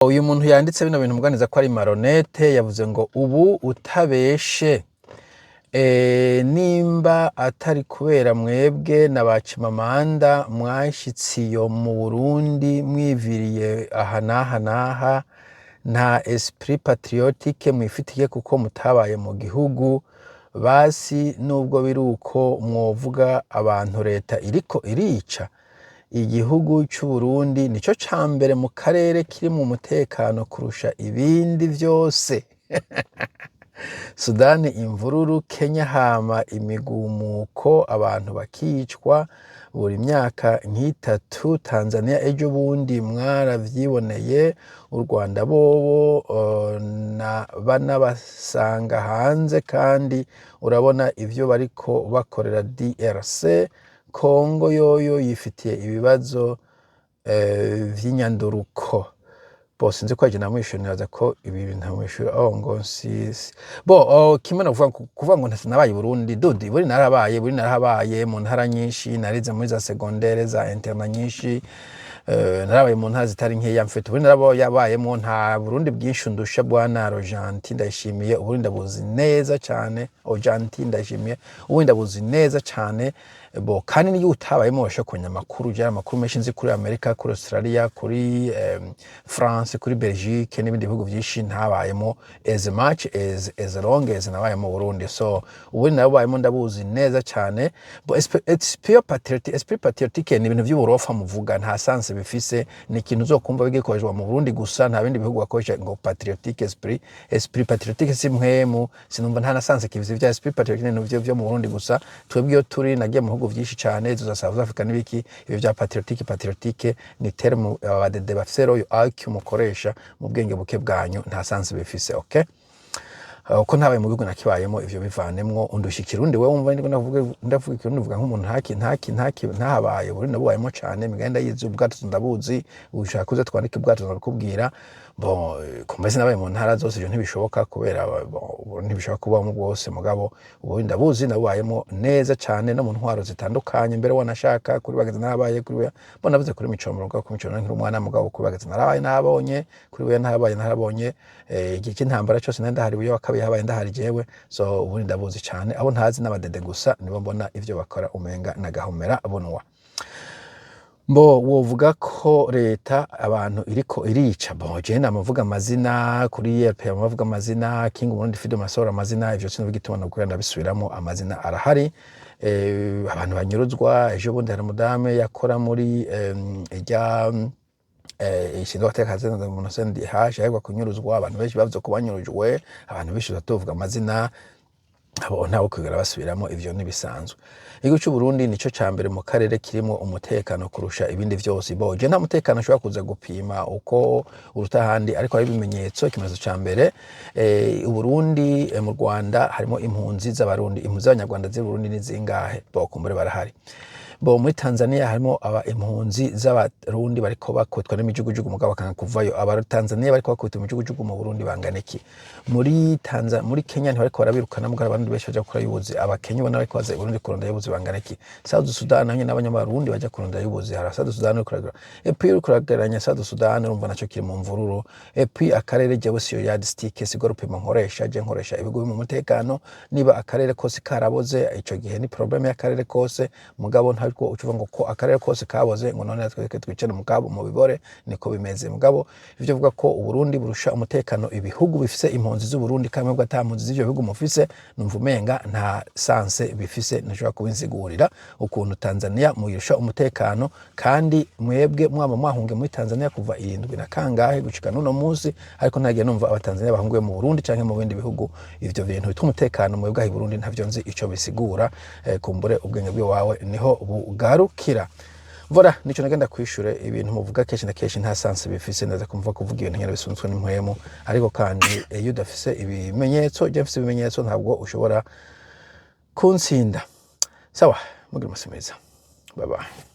Uyu muntu yanditse bino bintu muganiza ko ari maronete, yavuze ngo ubu utabeshe, nimba atari kubera mwebwe na ba Chimamanda mwashitse iyo mu Burundi mwiviriye aha n'aha n'aha, nta esprit patriotique mwifitiye kuko mutabaye mu gihugu. Basi nubwo biri uko, mwovuga abantu leta iriko irica. Igihugu c'Uburundi nico ca mbere mu karere kirimwo umutekano kurusha ibindi vyose. Sudani imvururu, Kenya hama imigumuko, abantu bakicwa buri myaka nk'itatu, Tanzania ejo bundi mwaravyiboneye, u Rwanda bobo na banabasanga hanze, kandi urabona ivyo bariko bakorera DRC. Congo yoyo yifitiye ibibazo vy'inyanduruko. Bo sinzi ko aje namwishuye, nibaza ko ibi bintu ntamwishuye. Oh, ngo si bo, oh, kimwe no kuvuga ngo ntinabaye i Burundi, dude. Buri narabaye, buri narahabaye mu ntara nyinshi, narize muri za secondaire, za internat nyinshi, narabaye mu ntara zitari nkeya mfite. Uburundi narabayemo, nta Burundi bwinshi undusha, bwana Rojanti Ndayishimiye. Uburundi ndabuzi neza cyane. Ojanti Ndayishimiye, uburundi ndabuzi neza cyane. Bo kandi niyo utabayemo washobora kumenya amakuru. Jya amakuru menshi nzi kuri Amerika, kuri Australia, kuri France, kuri Belgique n'ibindi bihugu byinshi ntabayemo as much as long as nabaye mu Burundi. So uburundi nabubayemo, ndabuzi neza cyane. Bo esprit patriotique ni ibintu by'uburofa muvuga, nta sens bifise. Ni ikintu uzokumva bigikoreshwa mu Burundi gusa, nta bindi bihugu bakoresha ngo patriotique, esprit patriotique si mpwemu. Sinumva, nta na sens kivuze vya esprit patriotique, ni ibintu vyo mu Burundi gusa. Twebwe iyo turi, nagiye mu bihugu vyinshi cane, izo za South Africa n'ibiki, ibyo bya patriotique ni terme abadede bafise royo IQ mukoresha mu bwenge buke bwanyu, nta sens bifise. Okay, uko ntabaye mu gihugu nakibayemo, ivyo bivanemwo. Undusha Ikirundi wewe? Wumva ndiko ndavuga Ikirundi, uvuga nk'umuntu ntaki ntaki ntaki ntahabaye. Uburundi nabubayemo cane, imigani ndayizi, ubwato ndabuzi. Ushaka kuza twandike ubwato ndabikubwira. Bon, kumva sinabaye mu ntara zose, ivyo ntibishoboka kubera, bon, ubu ntibishoboka kubamo bwose. Mugabo uburundi ndabuzi, nabubayemo neza cane no mu ntwaro zitandukanye. Mbere wanashaka kuri Bagaza narabaye, kuri Buya, bon, navuze kuri Micombero, mugabo kuri Micombero nkiri umwana, mugabo kuri Bagaza narabaye nahabonye, kuri Buya narabaye naharabonye. Igihe cy'intambara cyose nari ndahari, Buya wa kabiri habaye ndahari jewe. So ubundi ndabuzi cane. Abo ntazi n'abadede gusa, nibo mbona ivyo bakora umenga nagahomera bunwa. Mbo wovuga ko leta abantu iriko irica? Bon, je namuvuga amazina kuri RP, bavuga amazina King Burundi Freedom asohora amazina. Ivyo sinumva igituma nokubwira ndabisubiramo, amazina arahari. Abantu banyuruzwa, ejo bundi hari umudame yakora muri ijya ishinzwe agateka umuntu CNDH aheruka kunyuruzwa. Abantu benshi bavuze ko banyurujwe, abantu benshi batuvuga amazina abo, ntawe kwigera basubiramo, ivyo ntibisanzwe. Igihugu c'u Burundi nico ca mbere mu karere kirimo umutekano kurusha ibindi vyose. Bo je nta mutekano ushobora kuza gupima uko uruta ahandi, ariko hari ibimenyetso. Ikimenyetso ca mbere, Uburundi, mu Rwanda harimo impunzi z'Abarundi. Impunzi z'Abanyarwanda z'i Burundi ni zingahe? Bo kumbure barahari. Bo muri Tanzania harimo aba impunzi z'Abarundi bariko bakubitwa n'imijugujugu mugabo bakanga kuvayo. Aba Tanzania bariko bakubitwa imijugujugu mu Burundi bangana iki? Muri Kenya ntibariko barabirukana, mugabo abandi benshi baja gukora y'ubuzi. Abakenya ubona bariko baza i Burundi kurondera y'ubuzi bangana iki? South Sudan naho nyene n'Abanyabarundi baja kurondera y'ubuzi. Hari South Sudan uriko uragira, et puis uriko uragereranya South Sudan, urumva naco kiri mu mvururu. Et puis akarere, jewe siyo yardstick, sigo rupimo nkoresha. Je nkoresha ibihugu biri mu mutekano. Niba akarere kose karaboze, ico gihe ni problème y'akarere kose. Mugabo ntabwo ucuva ngo ko akarere kose kaboze ngo none natwe twicare mugabo mu bibore. Niko bimeze. Mugabo ivyo vuga ko Uburundi burusha umutekano ibihugu bifise impunzi z'Uburundi, kandi mwebwe ata mpunzi z'ivyo bihugu mufise, numva umenga nta sens bifise. Ntashobora kubinsigurira ukuntu Tanzania muyirusha umutekano kandi mwebwe mwaba mwahungiye muri Tanzania kuva irindwi na kangahe gushika n'uno munsi, ariko ntagiye numva Abatanzania bahungiye mu Burundi canke mu bindi bihugu. Ivyo bintu bituma umutekano mwebwe aho i Burundi ntavyo nzi ico bisigura. Kumbure ubwenge bw'iwawe niho bugarukira. Voilà, nico nagenda kwishure. Ibintu muvuga kenshi na kenshi nta sens bifise. Ndaza kumva kuvuga ibintu nyene bisunzwe n'impwemu, ariko kandi iyo udafise ibimenyetso, je mfise ibimenyetso, ntabwo ushobora kuntsinda. Sawa, mugira umunsi mwiza, bye bye.